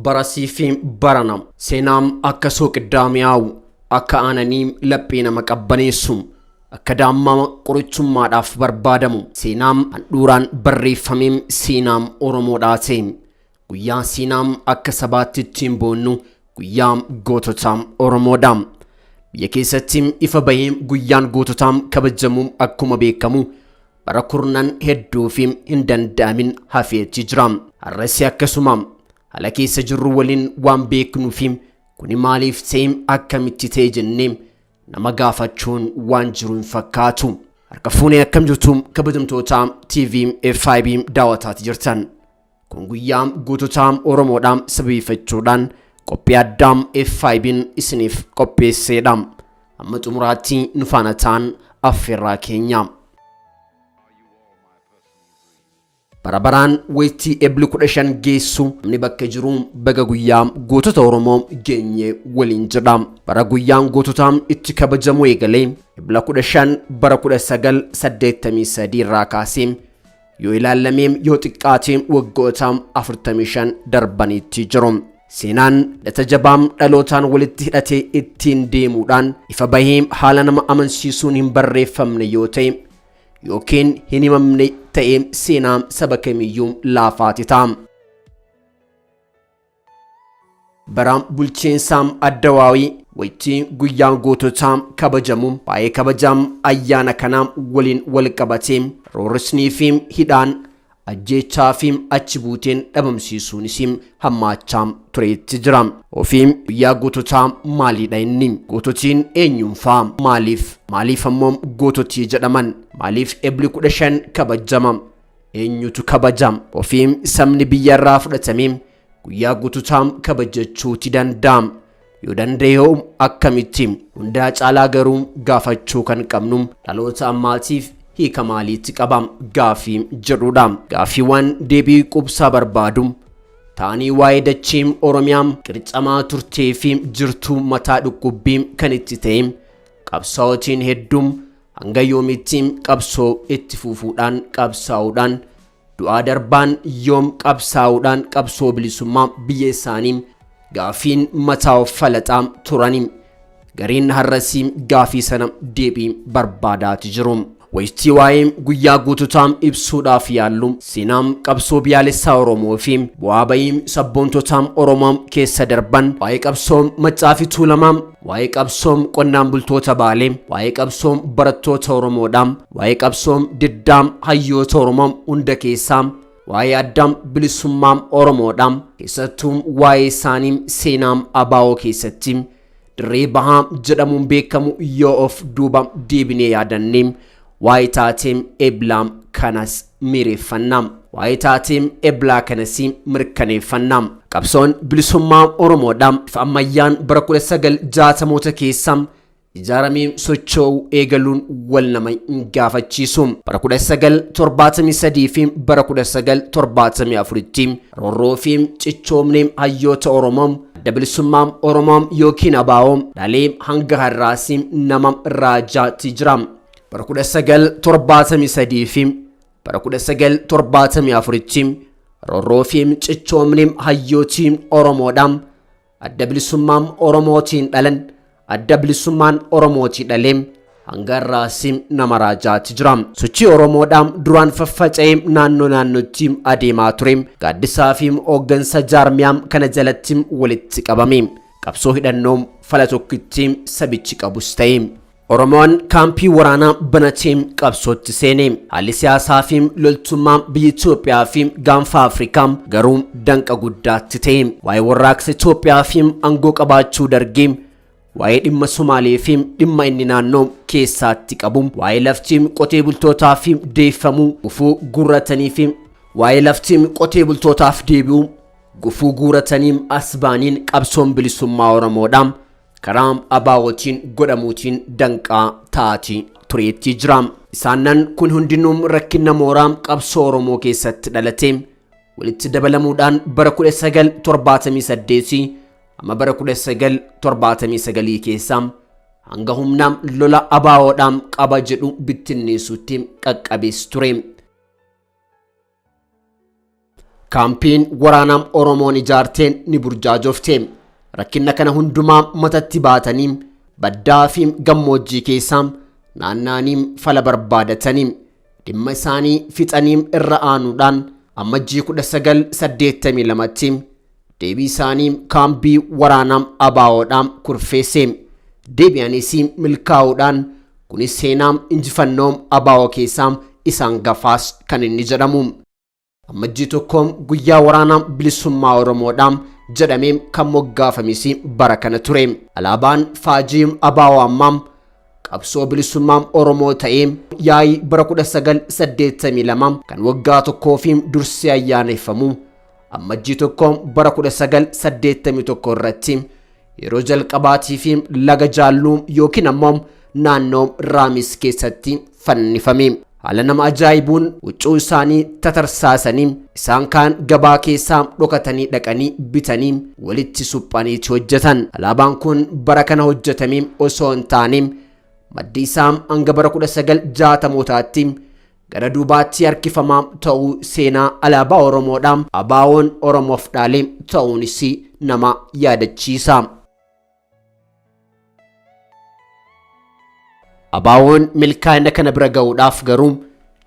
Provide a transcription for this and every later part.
Barasii fi barana seenaam akka sooqiddaa mi'aawu, akka aananii laphee nama qabbaneessu, akka daammaa qorichummaadhaaf barbaadamu seenaam handhuuraan barreeffamee seenaam Oromoodhaa ta'e. Guyyaa seenaam akka sabaatti ittiin boonnu guyyaa goototaa Oromoodha. Biyya keessatti ifa bahee guyyaan goototaa kabajamu akkuma beekamu bara kurnan hedduu fi hin danda'amin hafeetti jira. Har'as akkasuma haala keessa jirru waliin waan beeknuu fi kuni maaliif ta'e akkamitti ta'e jennee nama gaafachuun waan jiru hin fakkaatu. Harka fuunee akkam jirtu kabajamtoota TV FIB daawwataati jirtan. Kun guyyaa goototaa Oromoodhaa sababeeffachuudhaan qophii addaa FIB'n isiniif qopheessedha. Amma xumuraatti nu faana ta'an affeerraa keenya. Bara baraan waytii Ebli 15 geessu namni bakka jiru baga guyyaa gootota Oromoo geenye waliin jedha. Bara guyyaan goototaa itti kabajamu eegalee Ebla 15 bara 1983 irraa kaasee yoo ilaallamee yoo xiqqaate waggoota 45 darbaniitti jiru. Seenaan hidhata jabaam dhalootaan walitti hidhatee ittiin deemuudhaan ifa bahee haala nama amansiisuun hin barreeffamne yoo ta'e yookiin hin himamne ta'ee seenaa saba kamiyyuu laafaati ta'a. Bara bulchiinsaa Addawaawii waytii guyyaan goototaa kabajamu baay'ee kabajaam ayyaana kanaa waliin wal qabatee roorrisnii fi hidhaan ajjeechaa fi achi buuteen dhabamsiisuunis hammaachaa tureetti jira. Ofii guyyaa goototaa maaliidha inni? Goototiin eenyuunfaa? Maaliif? Maaliif ammoo goototii jedhaman? Maaliif Ebli 15 kabajama? Eenyutu kabaja? Ofii sabni biyyarraa fudhatamee guyyaa goototaa kabajachuuti danda'a. Yoo danda'e hoo akkamitti? Hundaa caalaa garuu gaafachuu kan qabnu dhaloota ammaatiif hiika maaliitti qaba gaafii jedhudha. Gaaffiiwwan deebii quubsaa barbaadu ta'anii waa'ee dachee Oromiyaa qircamaa turtee fi jirtuu mataa dhukkubbii kan itti ta'e qabsaa'otiin hedduun hanga yoomitti qabsoo itti fufuudhaan qabsaa'uudhaan du'aa darbaan yoom qabsaa'uudhaan qabsoo bilisummaa biyya isaanii gaafiin mataa of falaxaa turani. Gariin har'asii gaafii sana deebii barbaadaati jiru. Waytii waa'ee guyyaa goototaa ibsuudhaaf yaallu seenaa qabsoo biyyaalessaa Oromoo fi bu'aa bayii sabboontotaa Oromoo keessa darban, waa'ee qabsoo Maccaa fi Tuulamaa, waa'ee qabsoo qonnaan bultoota Baalee, waa'ee qabsoo barattoota Oromoodha, waa'ee qabsoo diddaa hayyoota Oromoo hunda keessaa, waa'ee addaa bilisummaa Oromoodha, keessattuu waa'ee isaanii seenaa ABO keessatti dirree bahaa jedhamuun beekamu yoo of duuba deebinee yaadanne waa'ee taatee Eblaa kanas miireeffannaa. Waa'ee taatee Eblaa kanas mirkaneeffannaa. Qabsoon bilisummaa Oromoodha bifa ammayyaan bara 1960moota keessa ijaaramee socho'uu eegaluun wal nama hin gaafachiisu. Bara 1973 fi bara 1974tti roorroo fi cichoomni hayyoota Oromoo adda bilisummaa Oromoo yookiin ABO dhalee hanga har'aas nama raajaatti jira. Bara 1973 fi bara 1974tti roorroo fi cichoomni hayyootii Oromoodha adda bilisummaa Oromootiin dhalan adda bilisummaan Oromootii dhalee hanga har'aas nama raajaatti jira. Sochii Oromoodha duraan faffaca'ee naannoo naannootti adeemaa ture. Gaaddisaa fi hooggansa jaarmiyaa kana jalatti walitti qabame. Qabsoo hidhannoo fala tokkitti sabichi qabus ta'e. Oromoon kaampii waraanaa banatee qabsootti seene. Haalli siyaasaa fi loltummaa biyya Itoophiyaa fi gaanfa Afrikaa garuu danqa guddaatti ta'e. Waa'ee warraaqsa Itoophiyaa fi aangoo qabaachuu dargee, waa'ee dhimma Somaalee fi dhimma inni naannoo keessaatti qabu, waa'ee lafti qotee bultootaa fi deeffamuu gufuu guurratanii fi waa'ee lafti qotee bultootaaf deebi'uu gufuu guuratanii as baaniin qabsoon bilisummaa Oromoodha karaa ABOtiin godhamuutiin danqaa taati tureetti jira. Isaannan kun hundinuu rakkina mooraa qabsoo Oromoo keessatti dhalate walitti dabalamuudhaan bara 1978 amma bara 1979 keessa hanga humna lola ABOdhaan qaba jedhu bittinneessuutti qaqqabees ture. Kaampiin waraanaa Oromoon ijaarteen ni burjaajofte. Rakkina kana hundumaa matatti baatanii baddaa fi gammoojjii keessaa naannaanii fala barbaadatanii dhimma isaanii fixanii irra aanuudhaan Amajjii 1982tti deebii isaanii kaambii waraanaa ABOdhaan kurfeesse. Deebi'anis milkaa'uudhaan kunis seenaa injifannoo ABO keessaa isaan gafaas kan inni jedhamu. Amajjii 1 guyyaa waraanaa bilisummaa Oromoodhaan jedhamee kan moggaafames bara kana ture. Alaabaan faajii ABO ammaa qabsoo bilisummaa Oromoo ta'ee yaa'ii bara 1982 kan waggaa tokkoo fi dursee ayyaaneffamu Amajjii 1 bara 1981 irratti yeroo jalqabaatii fi laga Jaalluu yookiin ammoo naannoo Raamis keessatti fannifame. Haala nama ajaa'ibuun huccuu isaanii tatarsaasanii isaan kaan gabaa keessaa dhokatanii dhaqanii bitanii walitti suphaniiti hojjetan. Alaabaan kun bara kana hojjetamee osoo hin taane maddi isaa hanga bara 1960mootaatti gara duubaatti harkifamaa ta'uu seenaa alaabaa Oromoodha. ABO'n Oromoof dhaale ta'uunis nama yaadachiisa. ABO'n milkaa'ina kana bira ga'uudhaaf garuu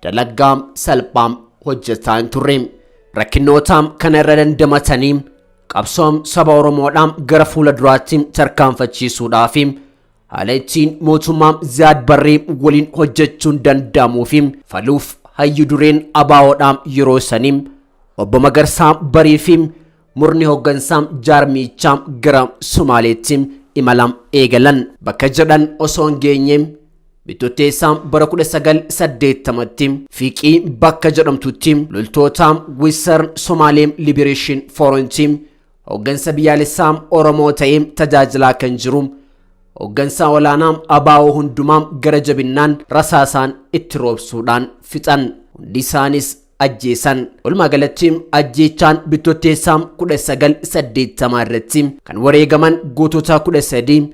dalagaa salphaa hojjetaa hin turre. Rakkinoota kana irra dandamatanii qabsoon saba Oromoodhaan gara fuula duraatti tarkaanfachiisuudhaaf haala ittiin mootummaa Ziyaad Barree waliin hojjechuun danda'amuu fi faluuf hayyu dureen ABOdhaan yeroo sanii obbo Magarsaa Barii fi murni hooggansaa jaarmiichaa gara Somaaleetti imala eegalan. Bakka jedhan osoo hin geenye Bitotteessaa bara 1980tti Fiiqii bakka jedhamtutti loltoota Western Somaalee Liberation Front hooggansa biyyaalessaa Oromoo ta'ee tajaajilaa kan jiru hooggansa olaanaa ABO hundumaa gara jabinnaan rasaasaan itti roobsuudhaan fixan. Hundi isaanis ajjeesan. Walumaa galatti ajjeechaan Bitotteessaa 1980 irratti kan wareegaman gootota 13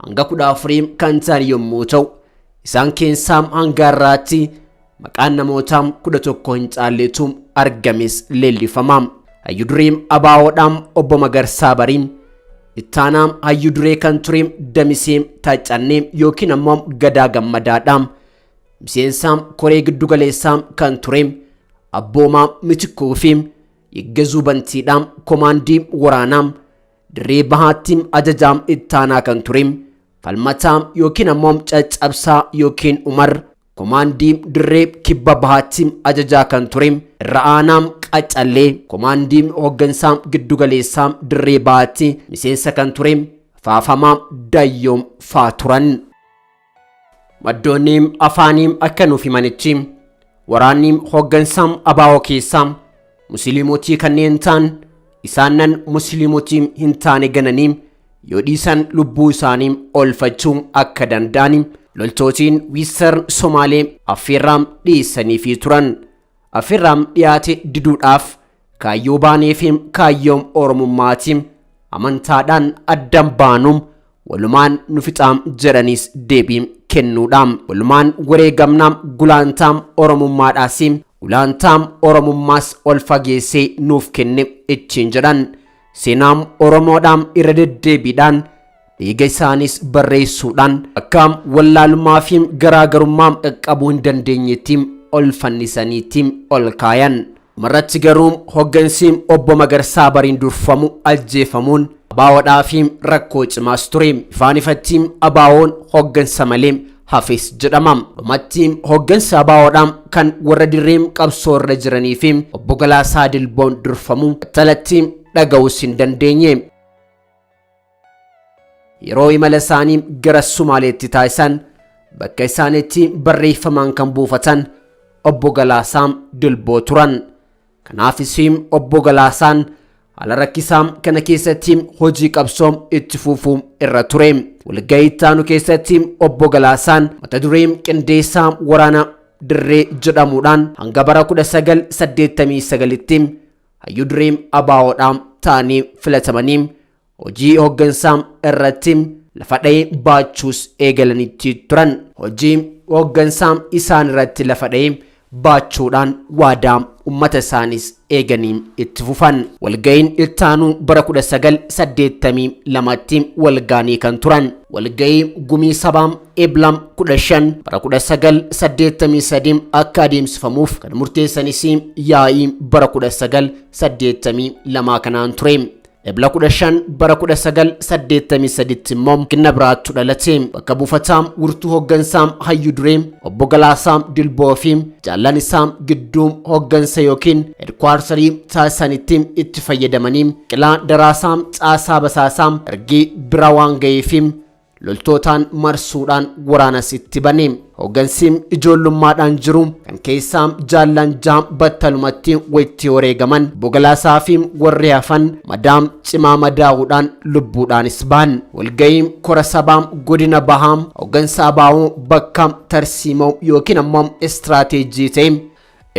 hanga 14 kan ta'an yommuu ta'u, isaan keessaa hanga har'aatti maqaan namoota 11 hin caalletu argames leellifama. Hayyu duree ABOdhaan obbo Magarsaa Barii, ittaanaa hayyu duree kan ture Damisee Taccannee yookiin ammoo Gadaa Gammadaadha. Miseensa koree giddugaleessaa kan ture Abboomaa Mitikkuu fi Yiggazuu Bantiidha. Komaandii waraanaa dirree bahaatti ajajaa ittaanaa kan ture Falmataa yookiin ammoo Caccabsaa yookiin Umar, komaandii dirree kibba bahaatti ajajaa kan ture irra aanaa Qaccallee, komaandii hooggansaa giddugaleessaa dirree bahaatti miseensa kan ture Faafamaa Dayyoom faa turan. Maddoonni afaanii akka nuuf himanitti waraanni hooggansaa ABO keessaa musliimotii kanneen ta'an isaanan musliimotii hin taane gananii yoo dhiisan lubbuu isaanii oolfachuu akka danda'an loltootiin Western Somaalee affeerraa dhiyeessaniifii turan. Affeerraa dhiyaate diduudhaaf kaayyoo baanee fi kaayyoo Oromummaatiin amantaadhaan addan baanuun walumaan nu fixaam jedhaniis deebii kennuudhaan walumaan wareegamnaa gulaantaa Oromummaadhaas gulaantaa Oromummaas ol fageessee nuuf kenne ittiin jedhan. Seenaa Oromoodhaan irra deddeebiidhaan dhiiga isaanis barreessuudhaan akka wallaalummaa fi garaagarummaa qaqqabuu hin dandeenyetti ol fannisaniitti ol kaayan. Dhumarratti garuu hooggansi obbo Magarsaa Bariin durfamu ajjeefamuun ABOdhaa fi rakkoo cimaas ture. Ifaan ifatti ABOn hooggansa malee hafes jedhama. Dhumatti hooggansa ABOdhaa kan warra dirree qabsoo irra jiranii fi obbo Galaasaa Dilboon durfamu battalatti dhaga'uus hin dandeenye. Yeroo imala isaanii gara Sumaaleetti taasisan bakka isaanitti barreeffamaan kan buufatan obbo Galaasaa Dilboo turan. Kanaafis obbo Galaasaan haala rakkisaa kana keessatti hojii qabsoo itti fufuu irra ture. Walgahii itti keessatti obbo Galaasaan mata duree qindeessaa waraana dirree jedhamuudhaan hanga bara 1989tti hayyuu duree ABOdhaan ta'anii filatamanii hojii hooggansaa irratti lafa dha'ee baachuus eegalanitti turan. Hojii hooggansaa isaan irratti lafa dha'ee baachuudhaan waadaa Ummata isaanis eeganii itti fufan. Walga'iin ittaanuu bara 1982tti walgaanii kan turan. Walga'ii gumii sabaa Ebla 15 bara 1983 akka adeemsifamuuf kan murteessanis yaa'ii bara 1982 kanaan ture. Ebla 15 bara 1983 immoo kinna biraattu dhalate. Bakka buufataa wirtuu hooggansaa hayyu duree obbo Galaasaa Dilboo fi jaallan isaa gidduu hooggansa yookiin heedkwaartarii taasisanitti itti fayyadamanii qilaa daraasaa caasaa basaasaa ergii bira waan ga'eef loltootaan marsuudhaan waraanas itti bane. Hooggansi ijoollummaadhaan jiru kan keessaa jaallan jaha battalumatti walitti wareegaman. Obbo Galaasaa fi warri hafan madaam cimaa madaa'uudhaan lubbuudhaanis ba'an. Walga'ii kora sabaa godina bahaa hooggansa ABO bakka tarsiimoo yookiin ammoo istiraateejii ta'e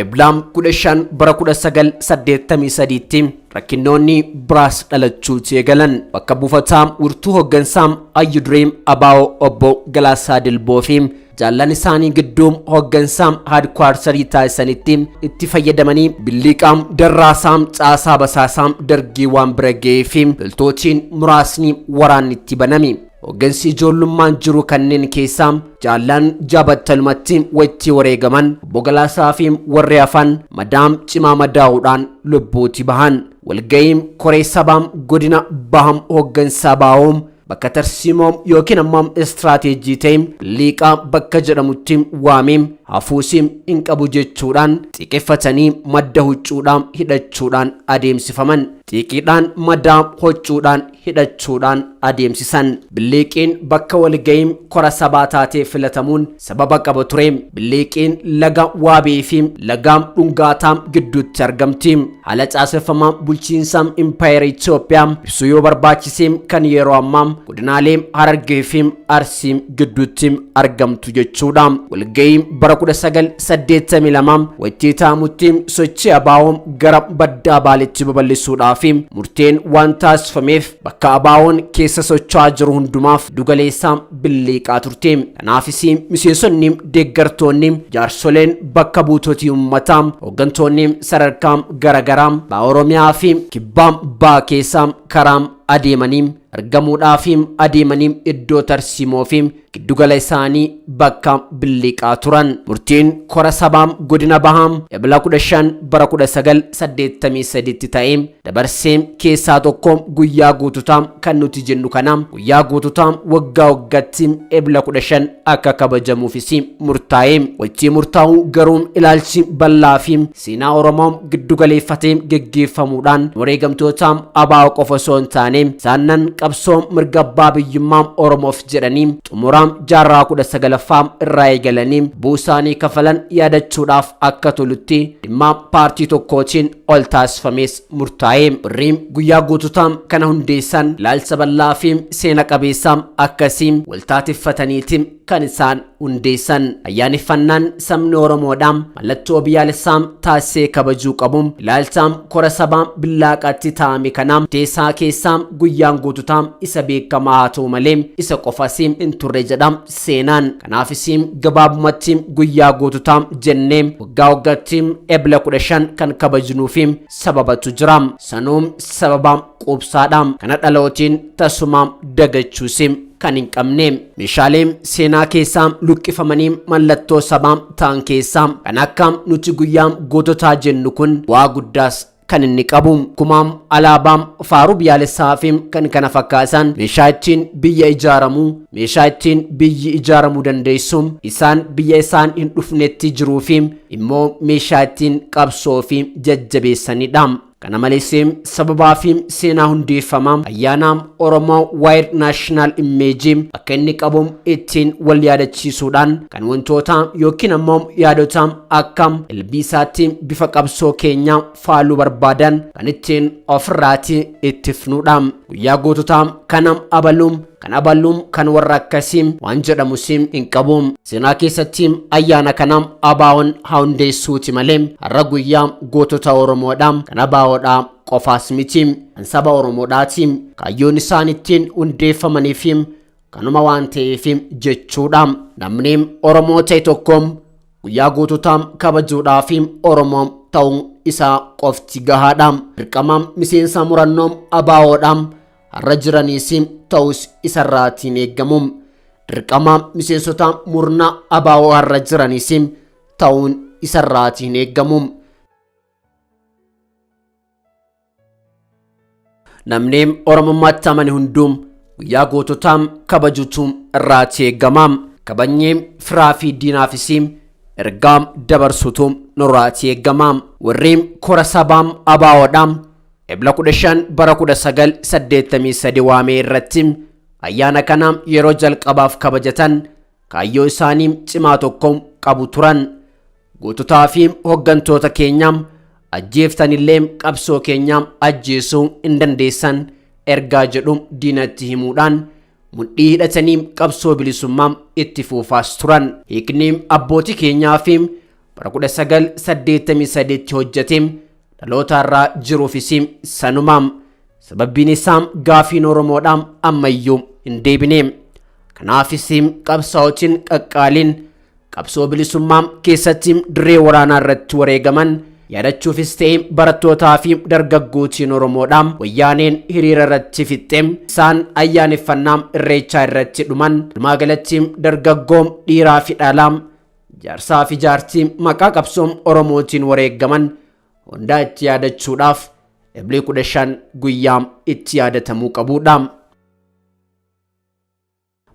Ebla 15 bara 1983tti rakkinoonni biraas dhalachuuti eegalan. Bakka buufataa wirtuu hooggansaa hayyu duree ABO obbo Galaasaa Dilboo fi jaallan isaanii gidduu hooggansaa haadkwaarsarii taasisanitti itti fayyadamanii billiiqaa darraasaa caasaa basaasaa dargii waan bira ga'ee fi loltootiin muraasni waraanni itti baname. Hooggansi ijoollummaan jiru kanneen keessaa jaallan jabattalumatti walitti wareegaman. Obbo Galaasaa fi warri hafan madaam cimaa madaa'uudhaan lubbuuti bahan. Walga'iin koree sabaa godina baham hooggansaa ABO bakka tarsiimoo yookiin ammoo istiraateejii ta'e liiqaa bakka jedhamutti waamee hafuusii hin qabu jechuudhaan xiqqeeffatanii madda huccuudhaan hidhachuudhaan adeemsifaman. Xiiqiidhaan madaa huccuudhaan hidhachuudhaan adeemsisan. Billiiqiin bakka walga'iin kora sabaa taatee filatamuun sababa qaba ture. Billiiqiin laga waabee fi laga dhungaataa gidduutti argamti. Haala caaseffamaa bulchiinsa impaayera Itoophiyaa ibsuu yoo barbaachise kan yeroo ammaa godinaalee Harargee fi Arsii gidduutti argamtu jechuudha. Walga'ii bara 1982 waytii taa'amutti sochii ABO gara baddaa Baaleetti babal'isuudhaaf murteen waan taasifameef bakka ABO'n keessa socho'aa jiru hundumaaf dugaleessaa billiiqaa turte. Kanaafis miseensonni, deeggartoonni, jaarsoleen bakka buutotii uummataa, hooggantoonni sadarkaa garaagaraa ba'a Oromiyaa fi kibbaa ba'aa keessaa karaa adeemanii argamuudhaaf adeemanii iddoo tarsiimoo fi giddugala isaanii bakka billiiqaa turan. Murtiin kora sabaa godina bahaa Ebla 15 bara 1983 ta'e dabarsee keessaa tokko guyyaa guututaa kan nuti jennu kana guyyaa guututaa waggaa waggaatti Ebla 15 akka kabajamuufis murtaa'e. Wajjii murtaa'u garuu ilaalchi bal'aa fi seenaa Oromoo giddugaleeffatee geggeeffamuudhaan wareegamtoota ABO qofa osoo hin taane isaannan qabsoo mirga abbaa biyyummaa Oromoof jedhanii xumura jaarraa 19ffaa irraa eegalanii buusaanii kafalan yaadachuudhaaf akka tolutti dhimma paartii tokkootiin ol taasifames murtaa'e. Warri guyyaa guututaa kana hundeessan ilaalcha bal'aa fi seena qabeessa akkasii waltaateffataniiti kan isaan hundeessan. Ayyaaneffannaan sabni Oromoodhaa mallattoo biyyaalessaa taasisee kabajuu qabu. Ilaalcha kora sabaa billaaqaatti taa'ame kana teessaa keessaa guyyaan guututaa isa beekamaa haa ta'u malee isa qofas hin turre jedha seenaan. Kanaafis gabaabumatti guyyaa guututaa jennee waggaa waggaatti Ebla 15 kan kabajnuu fi sababatu jira. Sanuun sababa quubsaadha. Kana dhalootiin tasuma dagachuus kan hin qabne. Meeshaalee seenaa keessaa luqqifamanii mallattoo sabaa ta'an keessaa kan akka nuti guyyaa goototaa jennu kun bu'aa guddaas kan inni qabu. Kumaam alaabaa faaruu biyyaalessaa fi kan kana fakkaatan meeshaa ittiin biyya ijaaramuu, meeshaa ittiin biyyi ijaaramuu dandeessu, isaan biyya isaan hin dhufnetti jiruu fi immoo meeshaa ittiin qabsoo fi jajjabeessanidha. Kana malees sababaa fi seenaa hundeeffamaa ayyaana Oromoo Wide National Image akka inni qabu ittiin wal yaadachiisuudhaan kan wantoota yookiin ammoo yaadota akka ilbiisaatti bifa qabsoo keenya faaluu barbaadan kan ittiin ofirraati ittifnudha. Guyyaa goototaa kana abaluun kan abaluun kan warra akkasii waan jedhamus hin qabu. Seenaa keessatti ayyaana kana ABO'n haa hundeessuuti malee har'a guyyaa gootota Oromoodha. Kan ABOdha qofaas miti, kan saba Oromoodhaati. Kaayyoon isaan ittiin hundeeffamanii fi kanuma waan ta'eef jechuudha. Namni Oromoo ta'e tokko guyyaa goototaa kabajuudhaaf Oromoo Ta'uun isaa qofti gahaadha. Dirqama miseensa murannoo ABOdha. Har'a jiraniis ta'us isarraatiin eeggamu. Dirqama miseensota murna ABO har'a jiraniis ta'uun isarraatiin eeggamu. Namni Oromummaatti amane hunduu guyyaa goototaa kabajuutu irraatii eeggama. Kabajnee firaa fi diinaafis ergaa dabarsuutu nurraatii eeggama. Warri kora sabaa ABOdha. Ebla 15 bara 1983 waamee irratti ayyaana kana yeroo jalqabaaf kabajatan kaayyoo isaanii cimaa tokko qabu turan. Goototaa fi hooggantoota keenya ajjeeftanillee qabsoo keenya ajjeesuu hin dandeessan ergaa jedhu diinatti himuudhaan mudhii hidhatanii qabsoo bilisummaa itti fuufaas turan. Hiikni abbootii keenyaa fi bara 1983 hojjete dhaloota irraa jiruufis sanuma. Sababbiin isaa gaafiin Oromoodhaa ammayyuu hin deebine. Kanaafis qabsaa'otiin qaqqaaliin qabsoo bilisummaa keessatti dirree waraanaa irratti wareegaman yaadachuufis ta'e barattootaa fi dargaggootiin Oromoodhaa wayyaaneen hiriira irratti fixxe isaan ayyaaneffannaa irreechaa irratti dhuman. Walumaa galatti dargaggoo dhiiraa fi dhalaa, jaarsaa fi jaartii maqaa qabsoo Oromootiin wareegaman hundaa itti yaadachuudhaaf Eblii 15 guyyaa itti yaadatamuu qabudha.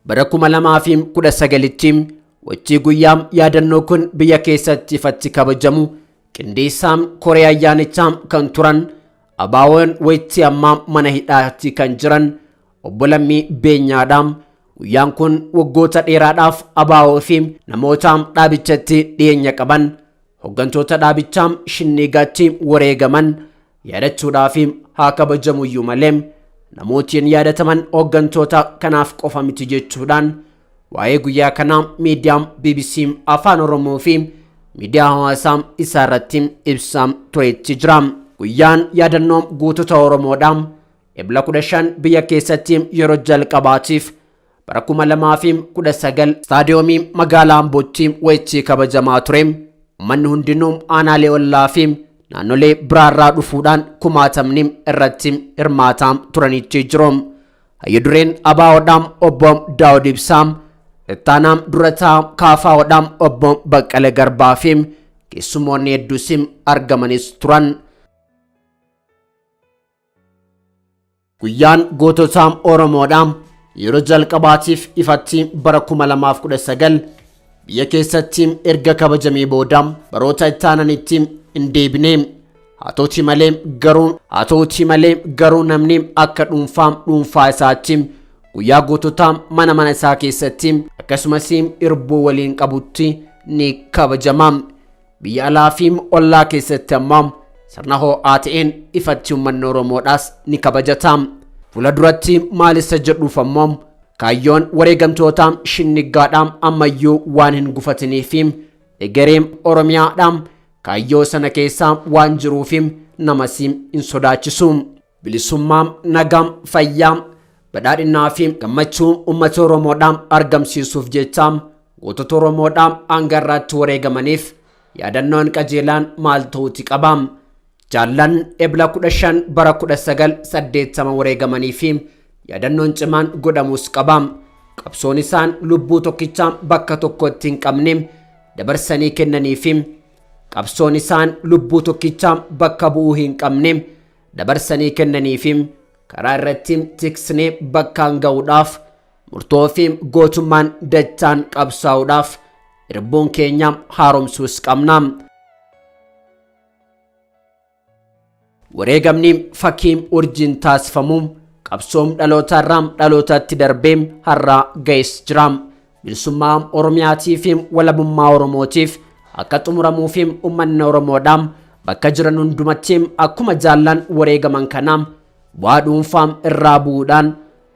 Bara 2019tti wachii guyyaa yaadannoo kun biyya keessatti ifatti kabajamu qindeessaa koree ayyaanichaa kan turan ABO'n wayitti ammaa mana hidhaatti kan jiran obbo Lammii Beenyaadha. Guyyaan kun waggoota dheeraadhaaf ABO fi namoota dhaabichatti dhiyeenya qaban hooggantoota dhaabichaa Shinnigaatti wareegaman yaadachuudhaaf haa kabajamuyyuu malee namootiin yaadataman hooggantoota kanaaf qofa miti jechuudhaan waa'ee guyyaa kanaa miidiyaa BBC Afaan Oromoo fi miidiyaa hawaasaa isaa irratti ibsaa turetti jira. Guyyaan yaadannoo gootota Oromoodha. Ebla 15 biyya keessatti yeroo jalqabaatiif bara 2019 istaadiyoomii magaalaa Ambootti wayitti kabajamaa ture. Uummanni hundinuu aanaalee ollaa fi naannolee biraarraa dhufuudhaan kumaatamni irratti hirmaataa turanitti jiru. Hayyudureen ABOdhaa obbo Daawud Ibsaa, Ittaanaa Durataa KFOdhaa obbo Baqqalee Garbaa fi keessummoonni hedduus argamanis turan. Guyyaan gootota Oromoodhaa yeroo jalqabaatiif ifatti bara 2019 biyya keessatti erga kabajamee booda baroota itti aananitti hin deebine. Haa ta'uutii malee garuu namni akka dhuunfaa isaatti guyyaa goototaa mana mana isaa keessatti akkasumas irbuu waliin qabutti ni kabajama. Biyya alaa fi ollaa keessatti ammoo sirna ho'aa ta'een ifatti uummanni Oromoodhaas ni kabajata. Fuula duratti maal isa jedhuuf ammoo kaayyoon wareegamtoota Shinnigaadhaa ammayyuu waan hin gufatiniif egeree Oromiyaadhaa kaayyoo sana keessaa waan jiruuf namas hin sodaachisu. Bilisummaa, nagaa, fayyaa, badhaadhinaa fi gammachuu uummata Oromoodhaa argamsiisuuf jecha gootota Oromoodhaa hanga irraatti wareegamaniif yaadannoon qajeelaan maal ta'uuti qaba? Jaallan Ebla 15 bara 1980 wareegamanii fi yaadannoon cimaan godhamuus qaba. Qabsoon isaan lubbuu tokkichaa bakka tokkotti hin qabne dabarsanii kennanii fi qabsoon isaan lubbuu tokkichaa bakka bu'uu hin qabne dabarsanii kennanii fi karaa irratti tiksnee bakkaan ga'uudhaaf murtoo fi gootummaan dachaan qabsaa'uudhaaf irbuun keenya haaromsuus qabna. Wareegamni fakkii urjiin taasifamu qabsoom dhaloota irraa dhalootatti darbee har'a ga'es jira. Bilisummaa Oromiyaatii fi walabummaa Oromootiif akka xumuramuu fi uummanni Oromoodhaa bakka jiran hundumatti akkuma jaallan wareegaman kanaa bu'aa dhuunfaa irraa bu'uudhaan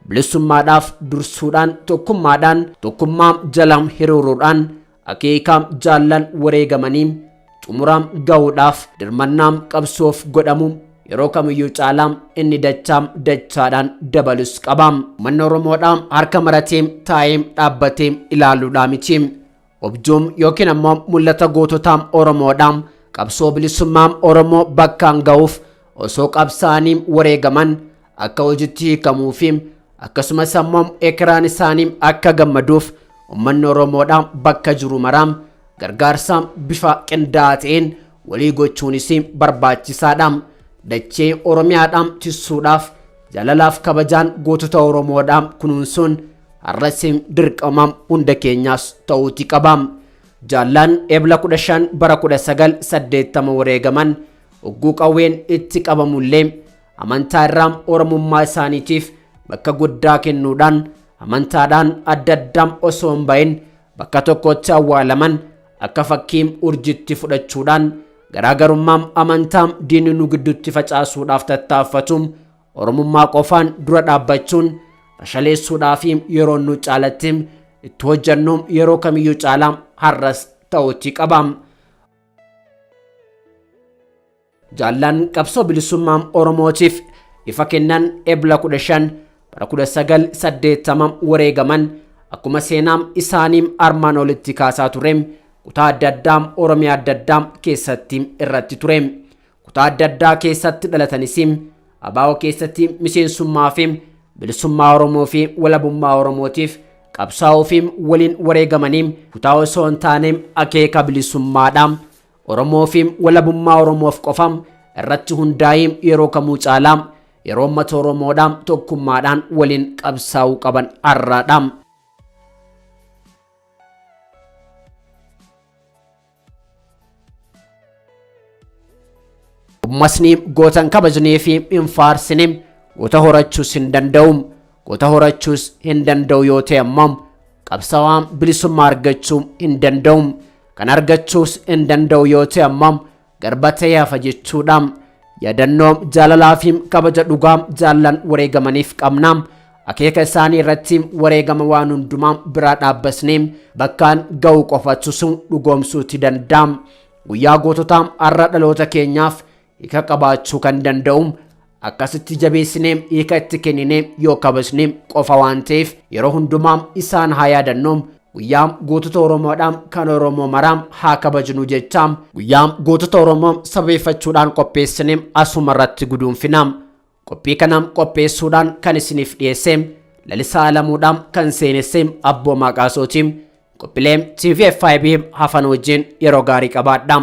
bilisummaadhaaf dursuudhaan tokkummaadhaan tokkummaa jala hiriiruudhaan akeeka jaallan wareegamanii xumura ga'uudhaaf dirmannaa qabsoof godhamu yeroo kamiyyuu caalaa inni dachaa dachaadhaan dabalus qaba. Uummanni Oromoodhaa harka maratee taa'ee dhaabbatee ilaaluudhaa miti. Objuum yookiin ammoo mul'ata gootota Oromoodhaa Qabsoo bilisummaa Oromoo bakkaan ga'uuf osoo qabsaa'anii wareegaman akka hojiitti hiikamuu fi akkasumas ammoo ekeraan isaanii akka gammaduuf uummanni Oromoodhaa bakka jiru maraam gargaarsa bifa qindaa'aa ta'een walii gochuunis barbaachisaadha. Dachee Oromiyaadhaan tissuudhaaf jaalalaaf kabajaan gootota Oromoodhaa kunuunsuun har'as dirqama hunda keenyaas ta'uuti qaba. Jaallaan Ebla 15 bara 1980 wareegaman hogguu qawween itti qabamullee amantaa irraa Oromummaa isaaniitiif bakka guddaa kennuudhaan amantaadhaan adda addaa osoo hin bahin bakka tokkotti awwaalaman akka fakkii urjitti fudhachuudhaan garaagarummaa amantaa diinni nu gidduutti facaasuudhaaf tattaaffatu Oromummaa qofaan dura dhaabbachuun fashaleessuudhaaf yeroo nu caalatti itti hojjennu yeroo kamiyyuu caalaa har'as ta'uutti qaba. Jaallaan qabsoo bilisummaa Oromootiif ifa kennan Ebla 15 bara 1980 wareegaman akkuma seenaa isaanii armaan olitti kaasaa ture kutaa adda addaa Oromiyaa adda addaa keessatti irratti ture. Kutaa adda addaa keessatti dhalatanis ABO keessatti miseensummaa fi bilisummaa Oromoo fi walabummaa Oromootiif qabsaa'uu fi waliin wareegamanii kutaa osoo hin taane akeeka bilisummaadha. Oromoo fi walabummaa Oromoof qofa irratti hundaa'ee yeroo kamuu caalaa yeroo uummata Oromoodhaa tokkummaadhaan waliin qabsaa'uu qaban har'aadha. Uummatni gootan kabajnee fi hin faarsine goota horachuus hin danda'u. Goota horachuus hin danda'u yoo ta'e ammoo qabsaa'aa bilisummaa argachuu hin danda'u. Kan argachuus hin danda'u yoo ta'e ammoo garba ta'ee hafa jechuudha. Yaadannoo jaalalaa fi kabaja dhugaa jaallan wareegamaniif qabna. Akeeka isaanii irratti wareegama waan hundumaa biraa dhaabbasnee bakkaan ga'uu qofatus dhugoomsuuti danda'a. Guyyaa goototaa har'a dhaloota keenyaaf hiika qabaachuu kan danda'u akkasitti jabeessinee hiika itti kenninee yoo kabajne qofa waan ta'eef yeroo hundumaa isaan haa yaadannu. Guyyaa gootota Oromoodhaa kan Oromoo maraa haa kabajnu jecha guyyaa gootota Oromoo sababeeffachuudhaan qopheessine asuma irratti guduunfina. Qophii kana qopheessuudhaan kan isiniif dhiyeesse Lalisaa Alamuudhaan kan seenesse Abboomaa Qaasootiin. Qophiilee TVFIB hafan wajjin yeroo gaarii qabaadha.